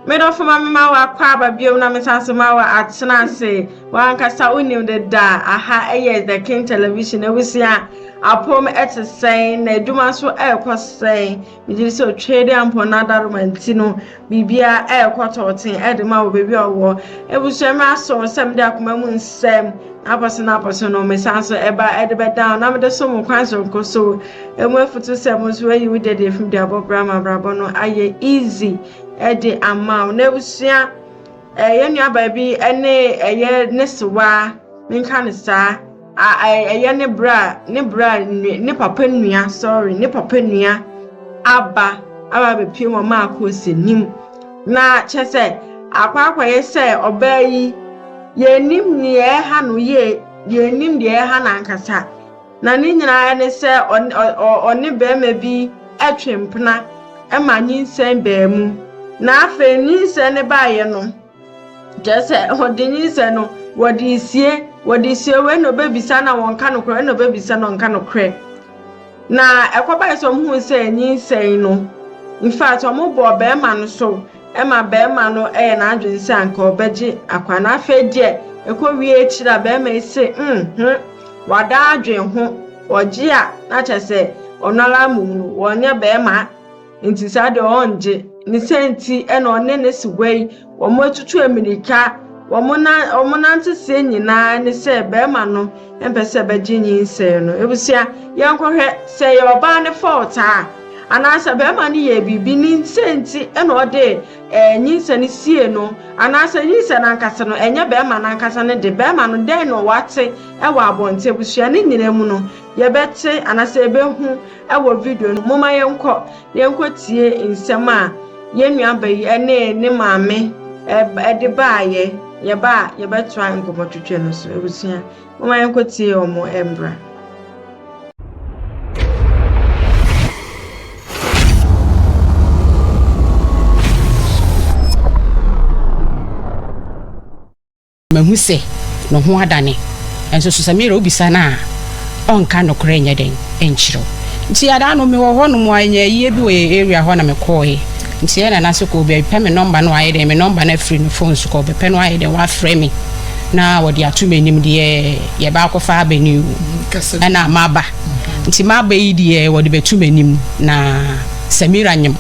Me dɔfo ma mema wo akwaaba biom na mesan so ma wo atena ase. W'ankasa wonim deda aha ɛyɛ The King Television abusua. Apom ɛte sɛn na adwuma nso ɛrekɔ sɛn. Megye di sɛ otwe de ampɔn na adaroma nti no biribiara ɛrekɔ tɔɔten ɛde ma wɔ baabi a ɔwɔ. Abusua mi asɔ sɛ mede akoma mu nsɛm n'apɔso n'apɔso no mesan so ɛba ɛde bɛdan na mede so mo kwan soronko so. Emu afutu sɛ mo nso ayi wo deɛ deɛ efim de abɔ bra ma abrabɔ no ayɛ easy ɛde ama wo. Na abusua ɛyɛ nuabaa bi ɛne ɛyɛ ne sewa menka ne saa ɛyɛ ne bra ne bra ne papa nua, sorry, ne papa nua aba aba abɛpie mu ɔma akɔ nim na kyɛ sɛ akɔ akɔyɛ sɛ ɔbaa yi yɛnim deɛ ɛha no yie, yɛnim deɛ ɛha no ankasa. Na ne nyinaa ne sɛ ɔne bɛrima bi ɛtwe mpena ɛma nyinsɛn baa mu. Na afei nyinsɛn ne baayɛ no kyerɛ sɛ ɔde nyinsɛn no wɔde sie wɔde sie wei na ɔbɛbisa na wɔnka nokorɛ, wei na ɔbɛbisa na ɔnka nokorɛ. Na ɛkɔbaeɛ sɛ ɔmo hu sɛ nyinsɛn no, in fact, ɔmo bɔ bɛrima no so ɛma bɛrima no ɛyɛ n'adwene sɛ anka ɔbɛgye akwa. Na afei deɛ ɛkɔ wie akyire a bɛrima yi se wada adwene ho ɔgye a na kyerɛ sɛ ɔno ara mmom no wɔnyɛ bɛrima nti saa deɛ ɔngye ne sɛ nti ɛna ɔne ne sewa yi wɔn atutu amirika wɔn na wɔn nante sie nyinaa ne sɛ bɛrima no mpɛ sɛ bɛgye nyinsɛn no. Ebusua, yɛnkɔhwɛ sɛ yɛ ɔbaa ne fault a anaasɛ bɛrima no yɛ biribi ne sɛ nti ɛna ɔde nyinsɛn no sie no, anaasɛ nyinsɛn ankasa no ɛnyɛ bɛrima no ankasa no de bɛrima no dɛn na wate ɛwɔ abɔnten. Abusua, ne nyinaa mu no yɛbɛte anaasɛ yɛbɛhu ɛwɔ video no. Momma yɛnkɔ yɛnkɔ tie nsɛm a yɛn nuaba yi ɛne ne maame ɛde baayɛ. Yɛba a yɛbɛtoa nkɔmmɔtwitwe no so. Abusua, momma yɛnkɔ tie wɔn mbra. Mahu sɛ ne ho adane nso so Samira wobisa no a ɔnka nokorɛ nyɛ den nkyerɛw. Nti adaa no mewɔ hɔ nom a ɛnyɛ ayie bi wɔ yɛ area hɔ na mekɔɔɛ. Nti yɛ nana sɛ kɔ bɛpɛ me number no ayɛ den me number no afiri ne phone so kɔ bɛpɛ no ayɛ den wafrɛ me na wɔde ato m'anim deɛ yɛba akɔfa abɛni o ɛna maba. Nti maba yi deɛ wɔde bɛto m'anim na Samira nyem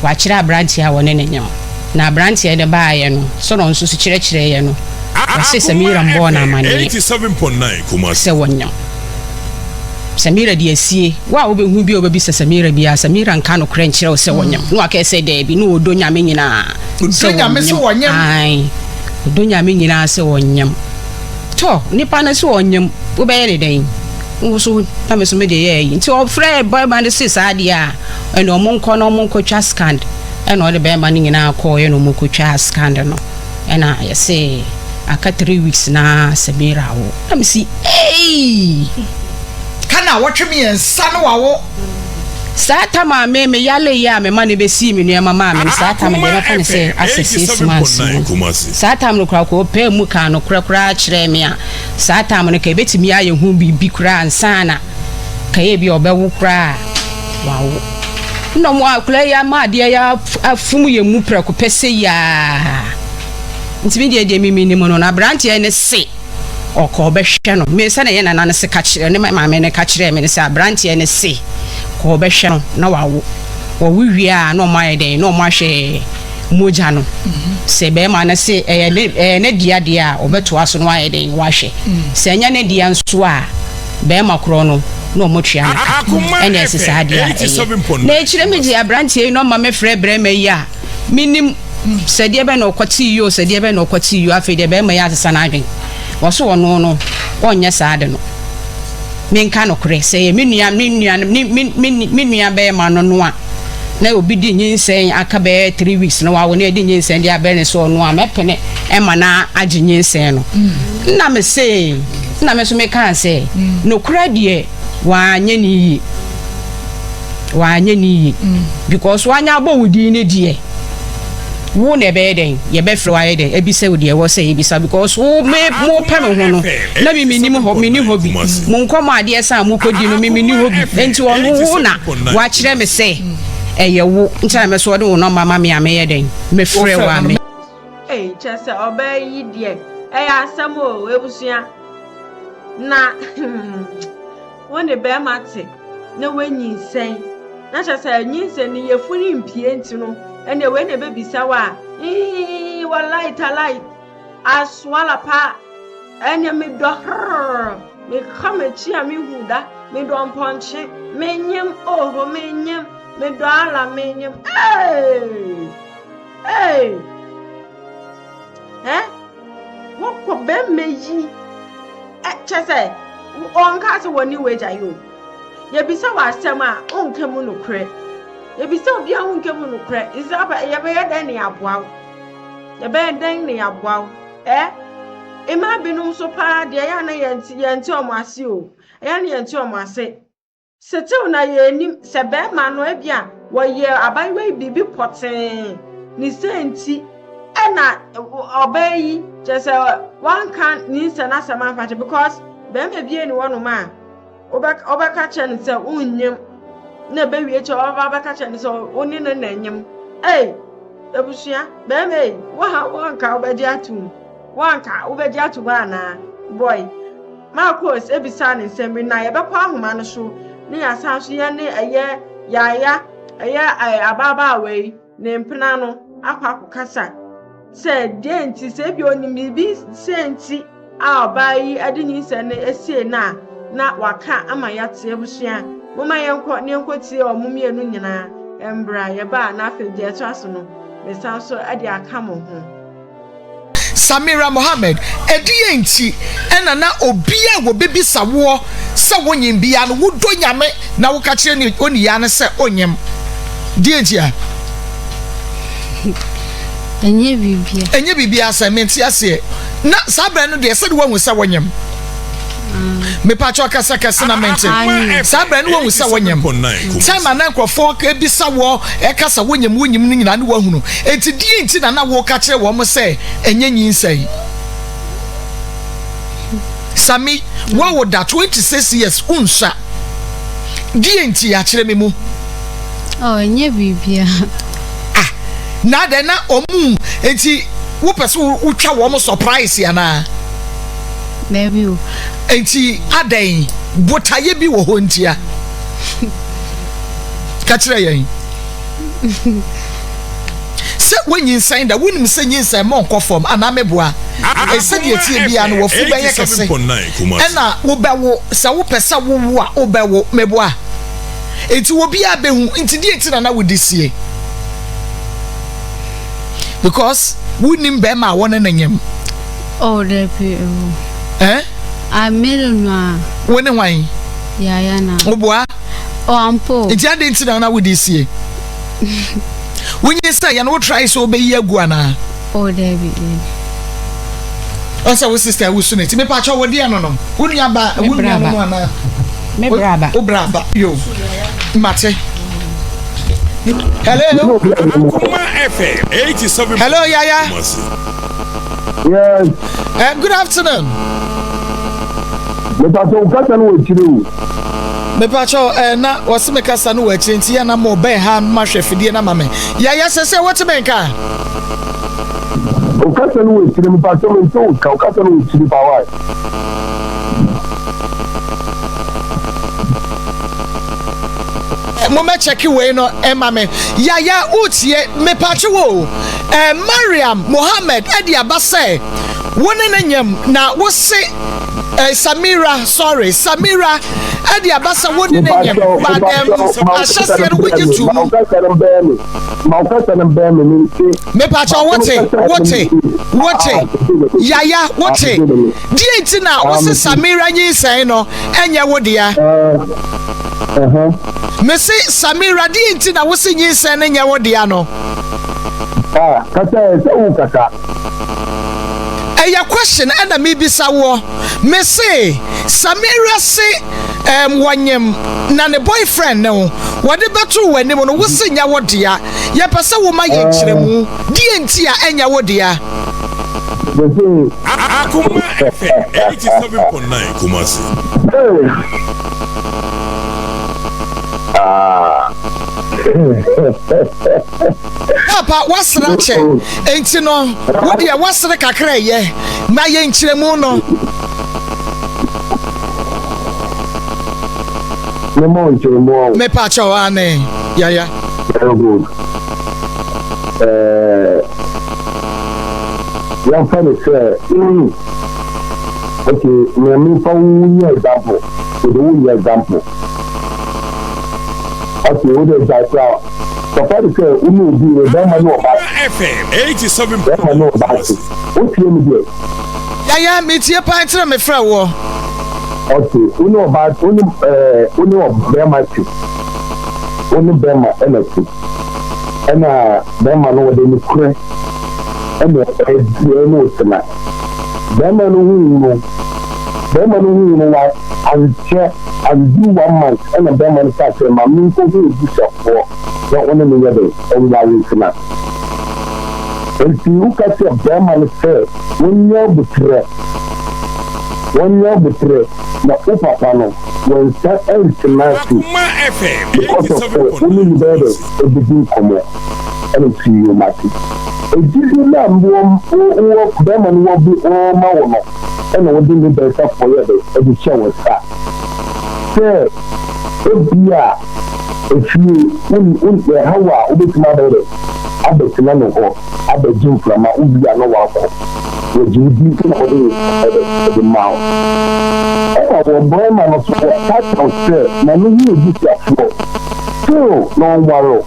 wakyerɛ aberanteɛ a wɔne ne nyem. Na aberanteɛ no baayɛ no so na ɔnso so kyerɛkyerɛeɛ no wɔse Samira mbɔɔ no amanneɛ sɛ wɔnyam. Samira de asie wo a wobɛhu bi a wobɛbisa Samira bi a Samira nka nokorɛ nkyerɛ wo sɛ wɔnyam na wakɛɛ sɛ daabi na ɔdɔ Nyame nyinaa sɛ wɔnyam. Ae, ɔdɔ Nyame nyinaa sɛ wɔnyam. Tɔ nipa no sɛ ɔnyam wobɛyɛ ne dɛn? Wo so na me so me deɛ yɛ ayi. Nti ɔfrɛ bɔrima no se saa deɛ a ɛna ɔmo nkɔ na ɔmo nkɔtwa scan. Ɛna ɔde bɛrima no nyinaa kɔɔɛ na ɔmo kɔtwa scan no ɛna yɛse aka 3 weeks na Samira awo. Na mesi ei! Ka na wɔtwe mmiɛnsa no wawo. Saa tam a me me yale yɛ a me ma no bɛsii me nneɛma maa me no saa tam deɛ mɛfa no sɛ asɛ 6 months mu. Saa tam no koraa kɔ ɔpɛɛ mu kaa nokorɛ koraa kyerɛɛ me a saa tam no ka ɛbɛtumi ayɛ ho biribi koraa ansa na ka yɛ bi a ɔbɛwo koraa wawo. Nna ɔmo akwadaa yi ama adeɛ yi afum yɛn mu prɛko pɛ sɛ yaa. Nti me deɛ deɛ me menim no na aberanteɛ ne se ɔkɔ ɔbɛhwɛ no. Me sɛ na yɛ nana no se ka kyerɛ ne maame no ka kyerɛ me ne sɛ aberanteɛ ne se kɔ ɔbɛhwɛ no na wawo. Wɔwo wie a na ɔmo ayɛ dɛn na ɔmo ahwɛ mogya no. Sɛ bɛrima no se ɛyɛ ne dea deɛ a ɔbɛtoa so na wayɛ dɛn wahwɛ. Sɛ ɛnyɛ ne dea nso a bɛrima korɔ no na ɔmo tua no ka. Ɛna ɛsɛ saa deɛ a ɛyɛ. Na ekyirɛ me gye aberanteɛ yi na ɔma me frɛ bɛrima yi a menim sɛ deɛ bɛn na ɔkɔte yi o sɛ deɛ bɛn na ɔkɔte yi o. Afei deɛ bɛrima yi asesa n'adwene wɔso ɔno no ɔnyɛ saa de no. Menka nokorɛ sɛ yɛ me nua me nua me me me nua bɛrima no no a na obi di nyinsɛn aka bɛyɛ 3 weeks na wawo na yɛde nyinsɛn de abɛrɛ ne so ɔno a mɛpene ɛma na agye nyinsɛn no. Na me se na me nso mekaa sɛ nokorɛ deɛ wanyɛ ne yie, wanyɛ ne yie because wanya abɔ wo din ne deɛ wo na ɛbɛyɛ dɛn yɛbɛfrɛ wo ayɛ dɛn ebisa wo deɛ ɛwɔ sɛ ebisa because wo me mo pɛ me ho no na me menim hɔ me ni hɔ bi mo nkɔmɔ adeɛ san mo kɔdi no me me ni hɔ bi nti ɔno wo na wakyerɛ me sɛ ɛyɛ wo nti na me so wɔde wo nɔmba ma me a mɛyɛ dɛn mɛfrɛ wo a me. Ei kyerɛ sɛ ɔbaa yi deɛ ɛyɛ asɛm o ebusua na hmm wo ne bɛrima te na woanyinsɛn na kyerɛ sɛ nyinsɛn no yɛfunu mpie nti no ɛnna wei na ɛbɛbisa wo a ii walai talai Asoala pa ɛneɛ medɔ hrrr mekɔ m'akyi a mehu da medɔ mpɔnkye menyem oho menyem medɔ ala menyem ee ee ɛ wokɔ bɛmɛ yi ɛ kyɛ sɛ ɔnka sɛ wɔne wagya yi o yɛbisa wɔ asɛm a ɔnka mu nokorɛ yɛbisa obi a wonka mu nokorɛ yɛbɛyɛ dɛn ne yɛaboa wo Yɛbɛyɛ dɛn na yɛaboa wo? Ɛ? Mmaa binom nso paa deɛ ɛyɛ a na yɛnte yɛnte wɔn ase o. Ɛyɛ a na yɛnte wɔn ase. Setew na yɛnnim sɛ bɛrima no ebi a wɔyɛ abayewa yi biribi pɔtee ne sɛ nti ɛna ɔbaa yi kyerɛ sɛ wanka nyinsɛn asɛm amfa kyɛ because bɛrima bi ni wɔnom a Wobɛka kyerɛ no sɛ wonnyem na ɛbɛwie kyɛ ɔbɛba abɛka kyerɛ no sɛ wo ne no na nyem. Ei, abusua, bɛrima ei, wo ha woanka wobɛgye atom. Woanka wobɛgye atom anaa? Boy, Marcos ebisaa ne nsɛm bi na yɛbɛkɔ ahoma no so ne yɛasan so yɛne ɛyɛ Yaya, ɛyɛ ababaawa yi ne mpena no akɔ akɔkasa sɛ deɛ nti sɛ ebi onim biribi sɛ nti a ɔbaa yi de nyinsɛn no siee no a, na waka ama yɛate. Abusua, momma yɛnkɔ na yɛnkɔtie wɔn mmienu nyinaa mbra. Yɛba a, na afei deɛ ɛtoa so no, mesan so de aka mo ho. Samira Mohammed, Ɛdeɛn nti na na obiara a wɔbɛbisa woɔ sɛ wonyem biara no wodɔ Nyame na woka kyerɛ ne oniyaa no sɛ onyem? Deɛn ntia? Ɛnyɛ biribiara. Ɛnyɛ biribiara sɛ mente aseɛ. Na saa berɛ no deɛ sɛde woahu sɛ wonyem. Mepakyɛ ɔkasa kɛse na mente. Saa berɛ no woahu sɛ wonyem. Time a na nkurɔfoɔ ebisa wɔ ɛka sɛ wonyem wonyem no nyinaa ne woahunu. Enti deɛ nti na na woka kyerɛ wɔn sɛ ɛnyɛ nyinsɛn? Sami, woawo da 26 years wonsua. Deɛ nti akyerɛ me mu. Oh, ɛnyɛ biribiara. Ah, na adɛn na ɔmo nti wopɛ sɛ wotwa wɔn surprise anaa? Daabi o. Nti adɛn botaeɛ bi wɔ hɔ ntia? Ka kyerɛ yɛn. Sɛ woanyinsɛn da, wonim sɛ nyinsɛn mɔ nkɔ fam anaa meboa? Sɛdeɛ ɛteɛ biara no wafu bɛyɛ kɛse ɛna wobɛwo, sɛ wopɛ sɛ wowo a wobɛwo, meboa? Enti obiara bɛhu, nti deɛ nti na na wode sie? Because wonim bɛrima a wɔne no nyem. Oh, dabi o. Eh? Ah, mele no a. Wo ne hwan? Yaya na. Woboa? Oh, ampo. Nti adɛn nti na na wode sie? Wonyin sɛ yɛn wo try sɛ wobɛyi agu anaa? Oh, dabi, dabi. Ɔsɛ wo sister wusu ne ti mepa kyɛ wo deɛ no no wo nua ba wo nua no no anaa? Me braba. Wo braba yo mate. Hello. Akoma FM 87. Hello Yaya. Yes. Good afternoon. Mepa kyɛ wo kasa no wɔ akyire o. Mepa kyɛ eh, na wɔse me kasa no wɔ akyire nti yɛ na mo bɛn ha ma hwɛ fidie na ma me. Yaya sɛ sɛ wote me nka. Wo kasa no wɔ akyire mepa kyɛ me nte wo nka wo kasa no wɔ akyire paa why. Mo mɛ check wei no ɛma me. Yaya wotie mepakye wo eh, Mariam Mohammed ɛde aba sɛ wo ne ne nyam na wo se eh, Samira sorry Samira ɛde aba sɛ wo ne ne nyam but um, ahyɛseɛ no wogye to mu. Mepakye wote wote wote Yaya wote Deɛ nti na wose Samira nyinsɛn no ɛnyɛ wo dea? Mese Samira deɛ nti na wose nyinsɛn no nyɛ wo dea no? Ah, kasa ɛ, sɛ wo kasa. Ɛyɛ question ɛna mebisa woɔ. Mese Samira se um, wɔnyem na ne boyfriend ne wo, wɔde bɛtoo w'anim no wose nyɛ wo dea. Yɛpɛ sɛ woma yɛ nkyerɛmu. Deɛ nti a ɛnyɛ wo dea? Akoma FM 87.9 Kumasi. Ah. Papa wasere akyɛ enti no wo deɛ wasere kakra ɛyɛ na yɛ nkyerɛmu no. Mema wo nkyerɛmu awo. Mepa kyɛw aane yaya. Very good. Ɛɛ yɛmfa no sɛ mm, okay, nea memfa wo nyɛ example, mede wo nyɛ example. Okay, wo de gyae koraa. Papa de sɛ wo ne obi yɛ bɛrima ne ɔbaa. Bɛrima ne ɔbaa te. Wotie me deɛ. Yaya, metie paa nti na mefrɛ woɔ. Okay, wo ne ɔbaa, wo ne ɛɛ, wo ne bɛrima te. Wo ne bɛrima ɛna te. Ɛna bɛrima no wɔde ne korɛ ɛna ɛdeɛ ne ɔtena. Bɛrima no hu no, bɛrima no hu no wa ankyɛ. Andu one month ɛna bɛɛma no kaa sɛ ma menkɔ hu abusuafoɔ na ɔne me nyɛ dɛn nware ntena. Nti woka kyerɛ bɛɛma no sɛ wɔnyɛ aboterɛ, wɔnyɛ aboterɛ na wo papa no wɔnsa ɛntena ase because of sɛ wo ne no bɛyɛ dɛn ɛbɛdi nkɔmmɔ ɛna ɔsi yoo mate. Ɛgyidi no a wɔ wɔ bɛɛma no wɔ wɔma wo no ɛna wode ne bɛɛsafoɔ yɛ dɛn ɛde hyɛ wo nsa. Sɛ ebia efie wo wo ɛhaw a wobɛtumi abɛyɛ dɛ abɛtena ne hɔ abɛgye mframa wowie a na wakɔ wɔgye wo di nti na wɔde ɛdɛ ɛde ma wo ɛna wɔ bɛrima no so wɔka kyerɛ wo sɛ ma no hu abusuafoɔ still na ɔnware wo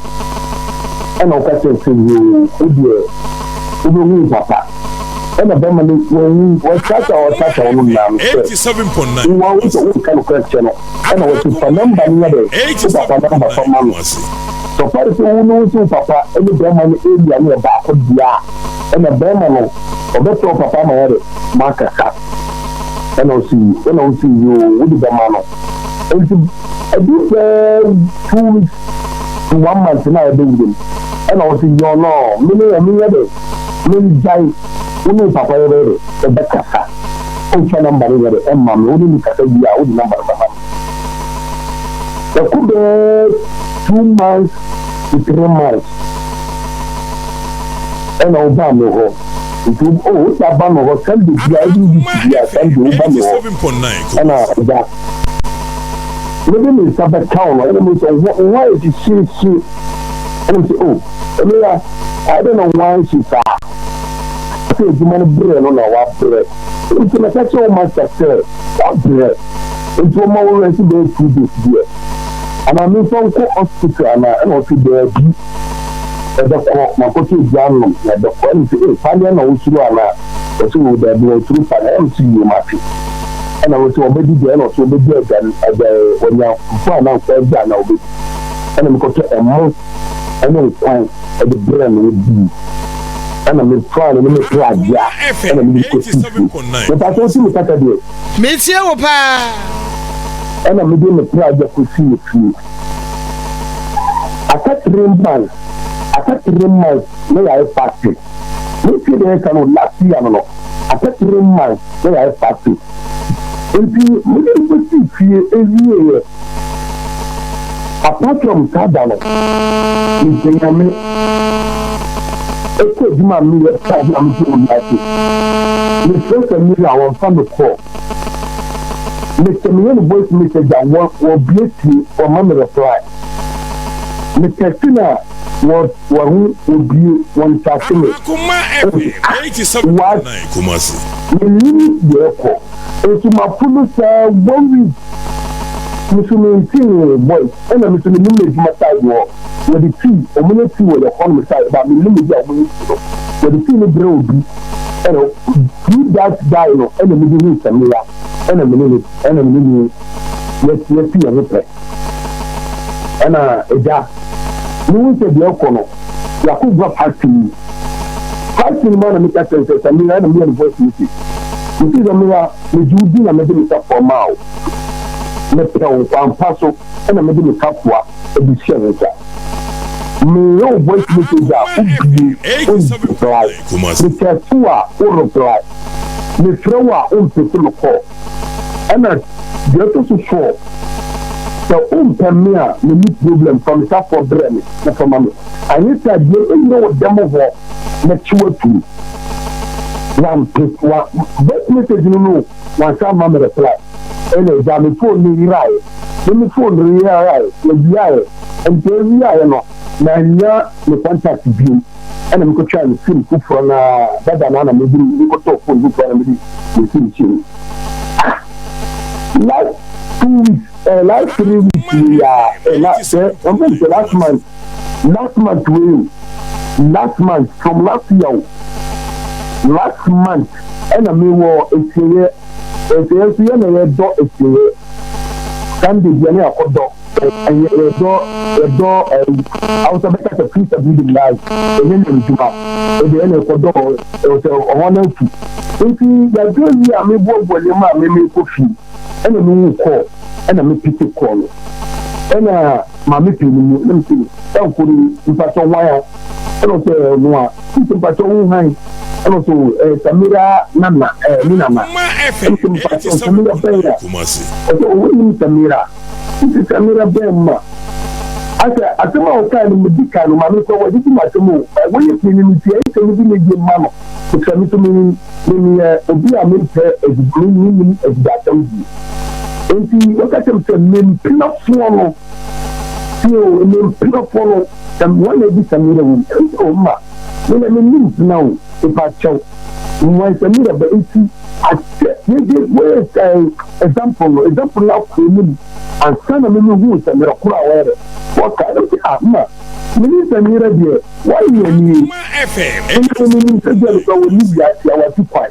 ɛna woka kyerɛ sɛ yoo wo deɛ wobɛhu wo papa Ɛna bɛrima no wɔnwu wɔkyakya wɔkyakya wɔn nyinaa no sɛ nwa wo sɛ wonka nokorɛ nkyerɛ no ɛna wɔsi fa namba no yɛ dɛ wo papa namba fa ma no sɔfare sɛ wo ne wo sɛ wo papa ɛne bɛrima no area no yɛ baako deɛ a ɛna bɛrima no ɔbɛfrɛ wo papa ama yɛ dɛ moakasa ɛna ɔsi ɛna ɔsi yoo wode bɛma no nti ɛdu bɛɛ 2 weeks to 1 month na ɛbɛwura mu ɛna ɔsi yɔɔ no mene yɛ menyɛ dɛ Mengyae, wo ne wo papa yɛbɛyɛ dɛ, yɛbɛkasa. Ɔmfa number no nyɛ dɛ, ɛmma me, wo ne no kasa wie a, wode number no bɛma me. Ɛkɔ bɛyɛ 2 months to 3 months, ɛna wobaa me hɔ. Nti, oh, wode aba me hɔ Sunday bia, every week bia, Sunday woba me hɔ. Ɛna ɛda, mede me nsa bɛka wo no, ɛna me sɛ, wo ho ayɛ hyehyeehye. Ɛna me sɛ, oh, Ɛnea, adɛn na woanhye saa? Sɛ adwuma no brɛ no na wabrɛ. Enti na ka kyerɛ wo master sɛ wabrɛ. Enti ɔma wo rest bɛyɛ 2 days deɛ. Anaa memfa nkɔ hospital anaa? Ɛna ɔse daabi, ɛbɛkɔ. Makɔtɔ aduro anom na ɛbɛkɔ. Ɛna mese ee, paneɛ na wosuro anaa? Ɔse oo daabi, ɔnsuro paneɛ. Ɛna mese yoo mate. Ɛna ɔse ɔbɛdi deɛ? Ɛna ɔse ɔbɛdi agya, agya, ɔnya fufuo anaa nkwan bi a na ɔbɛdi. Ɛna mekɔtɔ ɛmo. ne nkwan de brɛɛ no dii. Ɛna mefaa no ne me pragya ɛna mede kɔsii fie. Mepakyɛ wote me kasa deɛ? Metie wo paa. Ɛna mede me pragya kɔsii fie. Aka 3 months, aka 3 months na yɛayɛ fasting. Me fie deɛ yɛka no last year no no, aka 3 months na yɛayɛ fasting. Nti mede no kɔsii fie ɛwieɛ. Apart from saa da no, mepɛ Nyame ɛkɔ adwuma a meyɛ saa da mepɛ wɔ wiase. Mefrɛ Samira a wɔmfa me call. Mesɛ meyɛ no voice message a wɔbue tie wɔmma me reply. Me text no a wɔ wɔho wɔbue wɔnkyate me. Ɛna ah what? Mennim deɛ ɛkɔ. Nso mapo no saa one week me so me nte ne voice ɛna me so me nim n'adwuma side hɔ wɔde tea ɔmo yɛ tea wɔ yɛ hɔ nom side ba me nim obi a ɔmo yɛ tea no wɔde tea no brɛ obi ɛna through that guy no ɛna me de hu Samira ɛna me ne ne ɛna me ne ne yɛ yɛ ti yɛ ho pɛ ɛna ɛgya me hu sɛ deɛ ɛkɔ no yɛakɔ gua party mu Fasting mu a na meka kyerɛ no sɛ, Samira, ɛna meyɛ no voice message. Mese, Samira, megye wo di na mede me safoa maa wo. Mepɛ wo kwan pa so ɛna mede me safoa de hyɛɛ wo nsa. Meyɛ wo voice message a, wobue, wo reply. Me text wo a, wo reply. Mefrɛ wo a, wompeke me call. Ɛna deɛ ɛtɔ so four. Sɛ wompɛ me a, menni problem, fa me safoa brɛ me na fa ma me. Anyɛ saa a, deɛ ɛbɛyera wɔ dɛm hɔ, mɛkye wo atum. Wampe, wa, voice message no no, wansan amma me reply. Ɛna agya me phone no yeraeɛ. Me me phone no yeraeɛ, wɔwiaeɛ. Nti ɛwiaeɛ no, mannya ne contact bio. Ɛna mekɔtwaa me sim foforɔ no ara, dada no ara na mede mekɔtɔɔ phone foforɔ na mede me sim hyɛɛ mu. Ah! Last 2 weeks, last 3 weeks wei a, na sɛ, wɔn sɛ last month, last month wei o, last month, from last year o, last month, ɛna mewɔ esieɛ, esieɛ nso yɛ na yɛdɔ esieɛ, Sunday bia ne akɔdɔ, ɛyɛ yɛdɔ, yɛdɔ, ɛyi, awusa bɛka sɛ free sabi life, ɛnyɛ nyame dwuma, ɛde ɛna ɛkɔdɔ, ɛwɔ sɛ ɔhɔ no afu. Nti yɛadɔ wie a meboaboa nneɛma a me mekɔ fie, ɛna mehu kɔɔ, ɛna me pete kɔɔ no, ɛna maame pii no mu, ɛna mese ɛnkɔ no mpakyɛ hwan a, ɛna ɔsɛ ɔno a, nti mpakyɛ wo hwan, ɛna ɔsɛ ɛɛ Samira nana, ɛɛ me nana, ɛna ɔsɛ mpakyɛ Samira bɛn a, ɔsɛ ɔwɔ nim Samira, nti Samira bɛn ma, asɛ asɛm a ɔkae no medi kan no maame kɔ wɔgyegye mu asɛm o, wɔyɛ pii no nti ɛyɛ sɛ medi ne yie ma no. Efisɛ me nso minim, meyɛ obi a mempɛ adidi, minnim adidasɛm die. Enti wɔka kyerɛɛ me sɛ, Me mpenafoɔ no, tie o, me mpenafoɔ no, sɛ wɔn na adi Samira wom. Ɛno nti o, mma, me deɛ menni mpena o, mepa kyɛw. Wɔn Samira ba nti, akyɛ, yɛgye, wɔyɛ ɛɛ, example no, example no akɔ anim ansa na me mehuu Samira koro a wɔyɛ dɛ, wɔka. Ɛno nti ah, mma, menni Samira deɛ. Wayɛ nie. Ɛna me menim sɛ girl kora wɔnni wiase a watu kwan.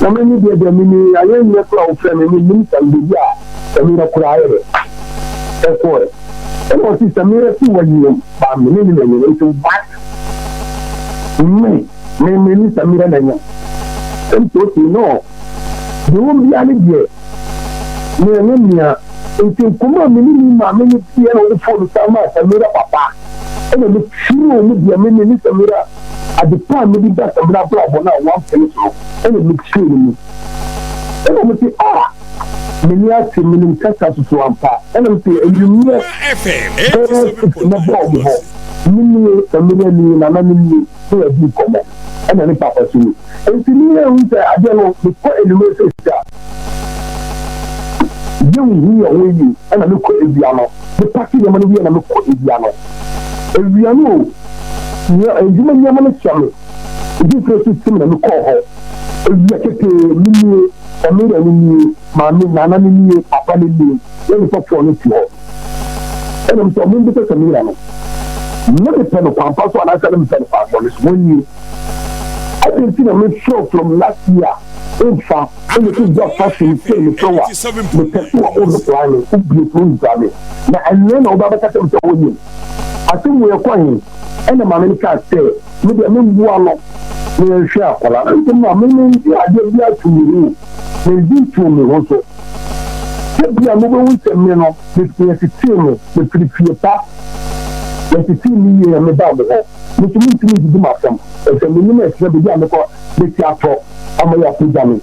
Na me me deɛ deɛ me me ayɛ nyɛ kora wofrɛ me mennim sam baabi a Samira kora ayɛ dɛ ɛkɔɛ. Ɛna ɔse Samira se wanyam ba me ne ne na nyam nti what? Me me me ne Samira na nyam. Ɛnti okay no deɛ wɔm biara ne deɛ me ɛnyɛ mea nti nkɔmmɔ a me ne me maame no diiɛ na ɔde phone san maa Samira papa. Ɛna me kyerɛw mu deɛ me ne Samira, ade pa a mede ba Samira abrabɔ no a wampene so no, ɛna me kyerɛw no mu. Ɛna ɔmo se, ah, m'ani ate, menim kasa soso ampa. Ɛna me se, anwummerɛ bɛyɛ 6 mɛba ɔmo hɔ, me nie, Samira nie, Nana no nie, na yɛadi nkɔmmɔ. Ɛna ne papa so ni. Enti me yɛ hu sɛ adeɛ no, mekɔ anwummerɛ sɛ a, yɛnhu yɛn ho yie, ɛna mekɔ awia no. Me pake nneɛma no wie na mekɔ awia no. Awia no o, nea adwuma nneɛma no hyɛ me. Ebi mfrɛ so tim na mekɔɔ hɔ. Awia ketee, me nie, Samira no nie, maame, Nana no nie, papa no nie, na nnipa four no te hɔ. Ɛna mesɛ ɔmo mbisa Samira no, na mepɛ no kwan pa so anaasɛ na mepɛ no kwan bɔne so? Wɔn nie. Adɛn nti na mefrɛ wo from last year womfa? Ɛna ɛsɛ gya fa so sɛ mefrɛ wo a, mepɛ so a wo reply me, wo bue so wo reply me. Na ɛnnɛ na woba bɛka kyerɛ me sɛ wonyim. Asɛm wei ɛkɔ he? Ɛna maame no kaa sɛ, me deɛ memboa no na yɛnhwɛ akwadaa no. Nti maame mengye adeɛ biara too me ho o, mengye ntoo me ho so. Sɛ bia mobɛhu sɛ me no, yɛtetee me, mefiri fie pa, yɛtetee me yie na mebaa mo hɔ. Me nso mentumi ndidi m'asɛm, ɛfiri sɛ menim ɛkyerɛ baabi a mekɔ mɛsi atɔ ama yɛapagya me.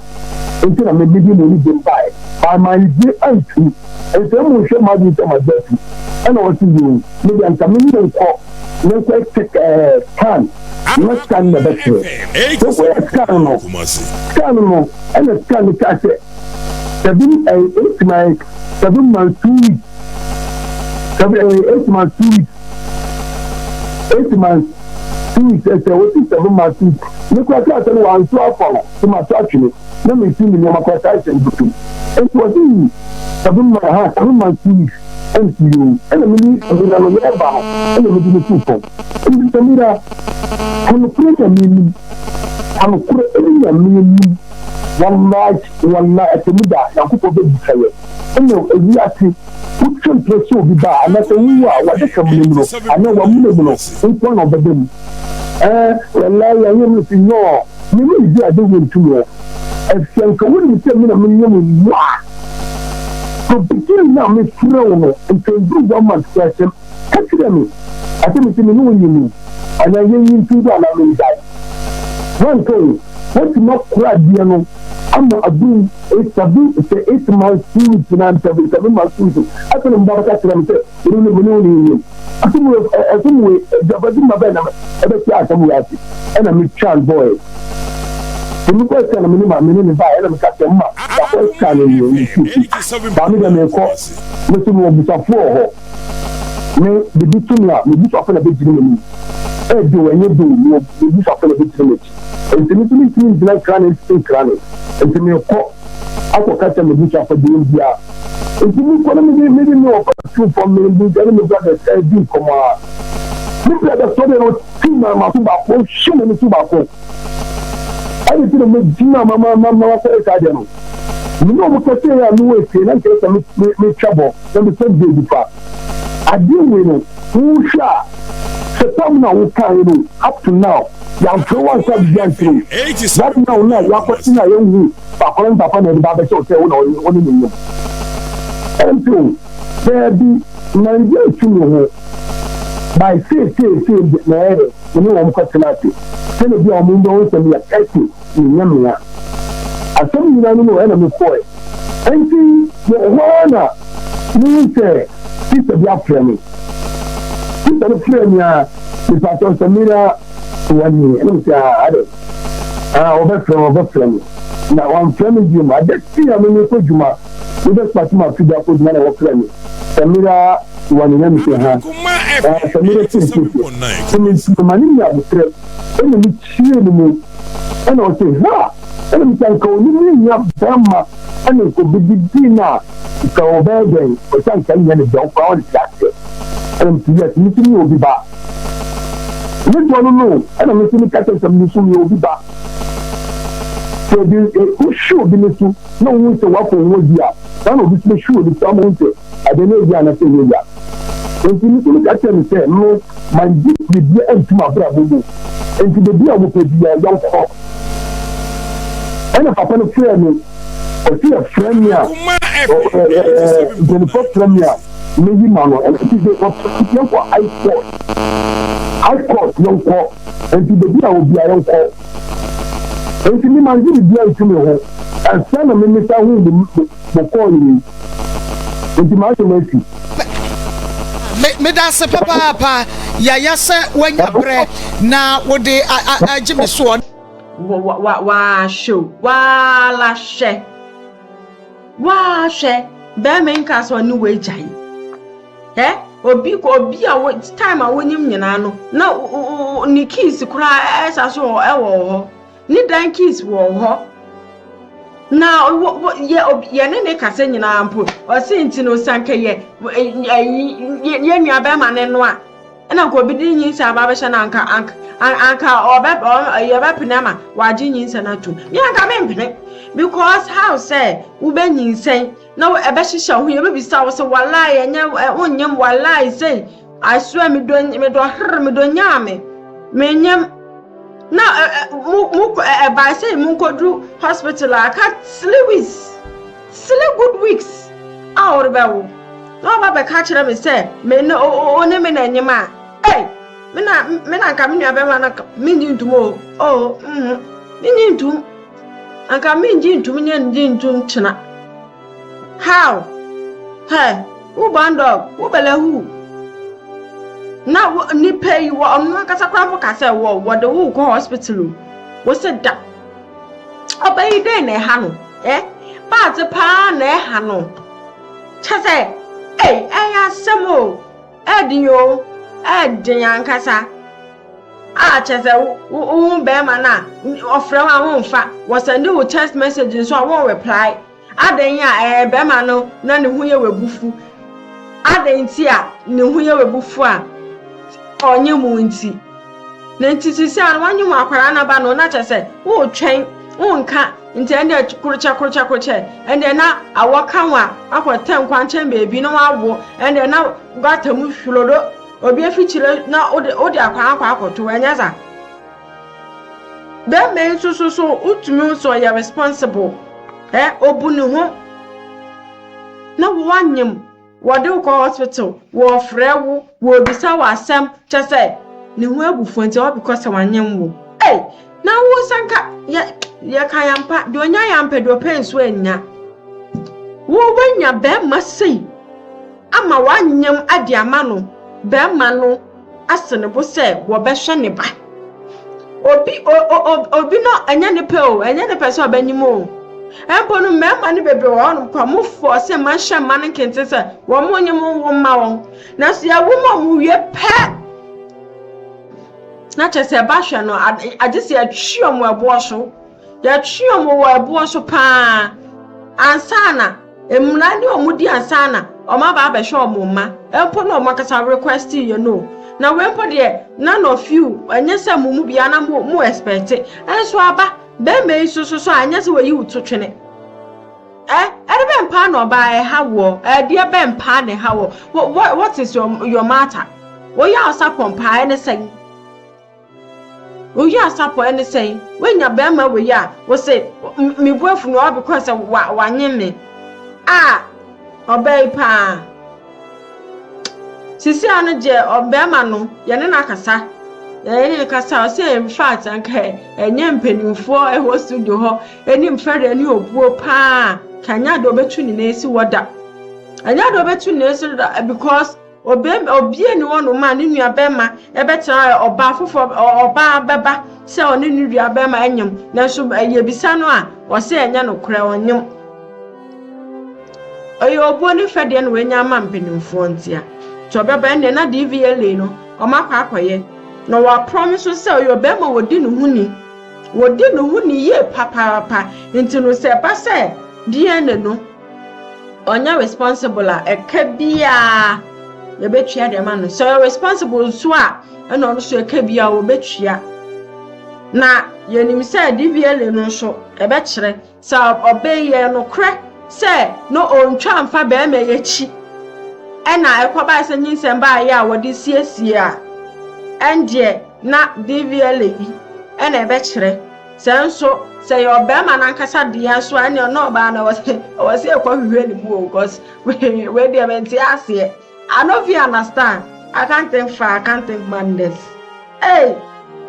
Enti na me mede mo anigye baeɛ, but mangye antum. Enti sɛ monhwɛ m'adwene sɛ magye atum. Ɛna ɔse, Yoo, me deɛ anka me ne wo nkɔ na nkɔyɛ check ɛɛ scan, na scan na ɛbɛkyerɛ. Yɛkɔyɛɛ scan no, scan no, ɛna scan no kaa sɛ seven ɛɛ eight months, 7 months 2 weeks, seven ɛɛ 8 months 2 weeks, 8 months 2 weeks, ɛsɛ wosi 7 months 2 weeks. Ne kura kaa sɛ no wanso afa no so ma to atwene na mesi me nneɛma kora saa ɛsɛ ntutu. Nti wɔsi 7 months ha 7 months 2 weeks. Ɛnti yoo, ɛna me ne Samira no yɛreba no ɛna mede no too fam. Nti Samira, ka nokorɛ Nyame anim, ka nokorɛ ɛne Nyame anim, wallahi wallahi ɛtɛmu da Nyankopɔn bɛbisa yɛ. Ɛna ewiase wotwe mprɛ sɛ obi ba a anaasɛ wowu a w'adaka muna mu no anaa w'amuna mu no nkoa na ɔbɛda mu. Ɛɛ wallahi anyɛ me si nɔɔ me ne di ade wɔ ntum hɔ. Ɛsɛ nka wonim sɛ me na menyɛ mo wo a from beginning na mefrɛ wo no nka nduru 1 month koraa sɛ ka kyerɛ me asɛ me sɛ me ne wo nyɛ mu anaa yɛnyi ntom do anaa mengyae. Woanka o, woatumi akora adeɛ no. Ama aduru seven sɛ 8 months 2 weeks na 7 months 2 weeks afei na mo ba bɛka kyerɛ me sɛ mene ne mene wo ne nyim. Asɛm wei asɛm wei agyapade ma bɛn na ɛbɛte asɛm wei ase? Ɛna metwa no bɔɔɛ. Nti mekɔ sika na mene ma mene ne baeɛ, ɛna meka kyerɛ mma wakɔ sika no ne ne fie baa me deɛ mekɔ me so mewɔ busafoɔ wɔ hɔ, me bibi to me a, me busuafo na bɛgyina m'anim. Ɛde o ɛnyɛ de o, mewɔ me busuafo na bɛgyina m'akyi, nti me nso mentumi ngyina nkra ne nkra ne, nti mekɔ akɔka kyerɛ me busuafo deɛ biara. Nti mekɔ na mede me wɔfa tu fam, me ne me brothers ɛredi nkɔmmɔ a, me brother sɔ deɛ no ɔti ma maso baako, ɔhwe m'ani so baako, ɛne ti na megyina ma makɔyɛ saa deɛ no. Me ne ɔmo kɛsɛ yɛ a mewɔ efie na nkyerɛ sɛ metwa bɔ na mesɛ beebi fa adeɛ wei no. Wohwɛ a, sɛ tam na wokaeɛ no, up to now yɛamfrɛ wo ansa biribi ankyerɛ wo. Right now na yɛakɔte na yɛnhu akɔla no papa na ɛde ba abɛhyɛ wo sɛ wo na wo ne ne nyam. Ɛnti o daabi, mangye antu me ho by seeseesei deɛ na ɛyɛ dɛ me ne wɔn kɔtena ase sɛdeɛ bi a wɔn bɛhu sɛ meyɛ ɛte menyɛ mmea asɛm nyinaa no no. Ɛna mekɔɛ, ɛnti wɔ hɔ ara na mehu sɛ sister bi afrɛ me. Sister no frɛ me a, mepatɔ sɛ mena wani, ɛna mesɛ ah, adɛ ah, wɔbɛfrɛ me, wɔbɛfrɛ me na wɔamfrɛ me bio mu. Ade kye a me mekɔ dwuma, mebɛsopate ma afidi akɔ dwuma na wɔfrɛ me sɛ mena wani, na mesɛ ha ah, sɛ mena siesie sɛ mema ne nya abotrɛ, ɛna mekyie no mu, ɛna ɔsɛ ha, ɛna mesɛ nka ɔne me nya bɛrima, ɛna nka obɛdidi no a, nka ɔbɛyɛ dɛn? Ɔsɛ nka nyɛ ne dɛw koraa, ɔnte aseɛ. Ɛna mesɛ yes, me nso meyɛ obi ba, me dɔ no, ɛna me nso meka kyerɛ sɛ me nso meyɛ obi ba. Sɛ obi wohwɛ obi ne so na wohu sɛ woafɔ ho adi a, saa na obi nso bɛhwɛ obi so ama wohu sɛ ade no ɛyɛ anaasɛ ɛnyɛ ya. Nti me nso meka kyerɛ no sɛ me mangye biribia antum abrabɔ mu, nti baabi a wɔpɛ biara yɛnkɔ. Ɛna papa no frɛɛ me, ɔsi ɛfrɛ me a, mpanimfoɔ frɛ me a, meyi ma no. Ɛna nti sɛ wɔpɛ yɛnkɔ high court, high court yɛnkɔ, nti baabi a obiara yɛnkɔ. Nti me mangye biribia ntu me ho ansa na me mesa hu mo kɔɔ yi, nti m'asɛm asi. Meda ase papaapa, Yaya, sɛ woanya berɛ na wode agye me soɔ. Wahwɛ o, waala hwɛ, wahwɛ bɛrima nka sɛ ɔne wagyae ɛ obi obi a wo time a wonyim nyinaa no na ne keys koraa ɛsa so ɛwɔ hɔ, ne dan keys wɔ hɔ, na yɛ yɛne ne kasa nyinaa mpo ɔsi nti no sanka yɛ yɛ nua bɛrima ne no a, ɛna nka obi de nyinsɛn aba abɛhyɛ no, anka ɔbɛ yɛbɛpene ama wagye nyinsɛn atum. Me anka mempene, because how sɛ wobɛnyinsɛn na ɛbɛhyehyɛ wo ho, yɛbɛbisa wo sɛ walai ɛnyɛ wonyem, walai sei, I swear, medɔ medɔ herr medɔ nyaa me menyem na mo mo ɛbae sɛ monkɔduru hospital a aka 3 weeks, 3 good weeks a wɔrebɛwo, na ɔba bɛka kyerɛ me sɛ me ne o ne me na enyim a, ei, me na nka me nua bɛrima no menyi ntum o o menyi ntum, anka mengye ntum, nyɛ ngye ntum kyena. How hey, wo born dog wo bɛlɛ hu na wo nipa yi wɔ ɔno ankasa koraa mpo ka sɛ wɔ wɔde wo kɔ hospital o, wo sɛ da ɔbɛyi dɛn na ɛha no ɛ paate paa na ɛha no kyɛ sɛ ei, ɛyɛ asɛm o, ɛden o, ɛden ankasa a kyɛ sɛ wo wo bɛrima no a ɔfrɛ wo a womfa, wɔsend wo text message nso a wɔn reply adan a ɛyɛ bɛrima no na ne ho yɛ w'abufu adan nti a ne ho yɛ w'abufu a ɔnye mu nti na nti sisi a wanye mu akwaraa n'aba no na kyɛ sɛ wotwɛn wonka nti ɛnna korokyɛ korokyɛ korokyɛ, ɛnna na awɔ ka ho a akɔtɛ nkwankyɛn beebi na wawo, ɛnna na gutter mu hwolodo obi afikyire na wode akwaraa akɔ akɔto. Ɛnyɛ sa bɛrima yi nso so wotumi nso ɔyɛ responsible ɛ obu ne ho na wanyam wɔde wo kɔ hospital, wɔfrɛ wo, wɔbisa wo asɛm kyɛ sɛ ne ho abufuo nti ɔbɛkɔ sɛ wanyam wo. Ei, na wo sanka yɛ. Yɛka yampa, deɛ ɔnya yampɛ deɛ ɔpɛ nso annya. Wo woanya bɛrima sei ama wanyem ade ama no, bɛrima no ase ne bo sɛ wɔbɛhwɛ ne ba. Obi o o obi no ɛnyɛ ne pɛ o, ɛnyɛ ne pɛ sɛ ɔbɛnyem o. Mpo no mmarima no bebree wɔ hɔnom kɔ mo fɔɔse mma hyɛ mma no nkente sɛ wɔn nyem wo mma wɔn. Nanso yɛwo ma wɔn wie pɛ na kyerɛ sɛ ɛba hwɛ no agye sɛ yɛtwe wɔn ɛboɔ so. Yɛtwe wɔn wɔ ɛboɔ so paa ansa na mmara ne wɔn di ansa na wɔn aba abɛhwɛ wɔn mma. Mpo na wɔn ankasa request yɛ no. Na wei mpo deɛ none of you ɛnyɛ sɛ mo mu biara na mo mo expect. Ɛnso aba bɛrima yi so so so a ɛnyɛ sɛ wɔyi wo to twene. Ɛ ɛde bɛn paa na ɔbaa ɛha woɔ? Ɛdeɛ bɛn paa na ɛha woɔ? What what is your your matter? Woyɛ asapɔn paa ɛne sɛn? Woyɛ asapɔn ɛne sɛn? Woanya bɛrima wei a wose me bo afu no all because sɛ wa wanye me. A ɔbaa yi paa. Sisi ano deɛ ɔbɛrima no yɛne no akasa. Yɛne no kasa ɔsɛ in fact anka ɛnyɛ mpanimfoɔ ɛwɔ studio hɔ Anim fɛreɛ ne obuo paa ka ɛnyɛ adeɛ ɔbɛtu ne nan asi hɔ da. Ɛnyɛ adeɛ ɔbɛtu ne nan asi hɔ da because obie obie ni hɔ nom a ne nua bɛrima ɛbɛtena ɔbaa foforɔ ɔbaa bɛba sɛ ɔne ne nua bɛrima ɛnyem nanso yɛbisa no a ɔsɛ ɛnyɛ nokorɛ ɔnyem. Ɔyɛ obuo ne fɛdeɛ na wanya ama mpanimfoɔ ntia. Nti ɔbɛba ɛnneɛ na DVLA no ɔmo akɔ akɔyɛ na wɔapromise sɛ ɔyɛ ɔbɛrima wɔdi ne ho ni. Wɔdi ne ho ni yie papaapa nti no sɛ ɛba sɛ DNA no ɔnyɛ responsible a ɛka biara yɛbɛtua de ama no. Sɛ ɔyɛ responsible nso a ɛna ɔno nso ɛka biara wɔbɛtua. Na yɛnim sɛ DVLA no nso ɛbɛkyerɛ Sɛ ɔbɛ yi yɛ nokorɛ sɛ na ɔntwa mfa barima yi akyi ɛna ɛkɔbae sɛ nyinsɛn baeɛ a wɔde siesie a, ɛndeɛ na DVLA yi ɛna ɛbɛkyerɛ. Sɛ nso sɛ ɛyɛ ɔbarima no ankasa deɛ nso a, ɛnneɛ na ɔbaa no ɛwɔ sɛ yɛkɔ hwehwɛ ne mu o, cause wei deɛ mente aseɛ. I no fit understand, I can't think far, I can't think madness. Ei!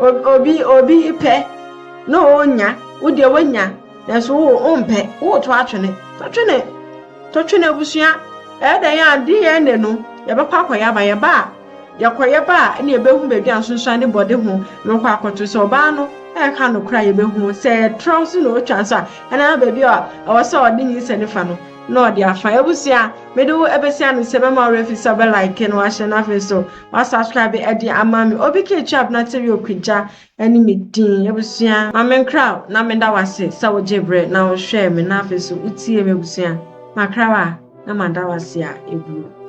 Obi obi pɛ na ɔnya, wo deɛ woanya, nanso wo wompɛ, woreto atwene. To twene, to twene abusua. Ɛyɛ dɛn a DNA no yɛbɛkɔ akɔyɛ aba, yɛba a, yɛkɔyɛ ba a ɛna yɛbɛhu baabi a nsonsoan ne bɔde ho no kɔ akɔto. Sɛ ɔbaa no ɛreka nokorɛ a yɛbɛhu, sɛ ɛtrɛw so na ɔtwa nso a, ɛna baabi a ɛwɔ sɛ ɔde nyinsɛn no fa no na ɔde afa. Abusua, mede wo ɛbɛsi ano sɛ mɛma wo werɛ fi sɛ wobɛ like na wahyɛ na afei nso Wa subscribe ɛde ama me obi ke twa abena tv okugya ɛne me din abusua ma me nkra wo na me da wase sɛ wo gye brɛ na wo hwɛɛ me na afei so wo tie me abusua makra wa na ma da wase a eburu.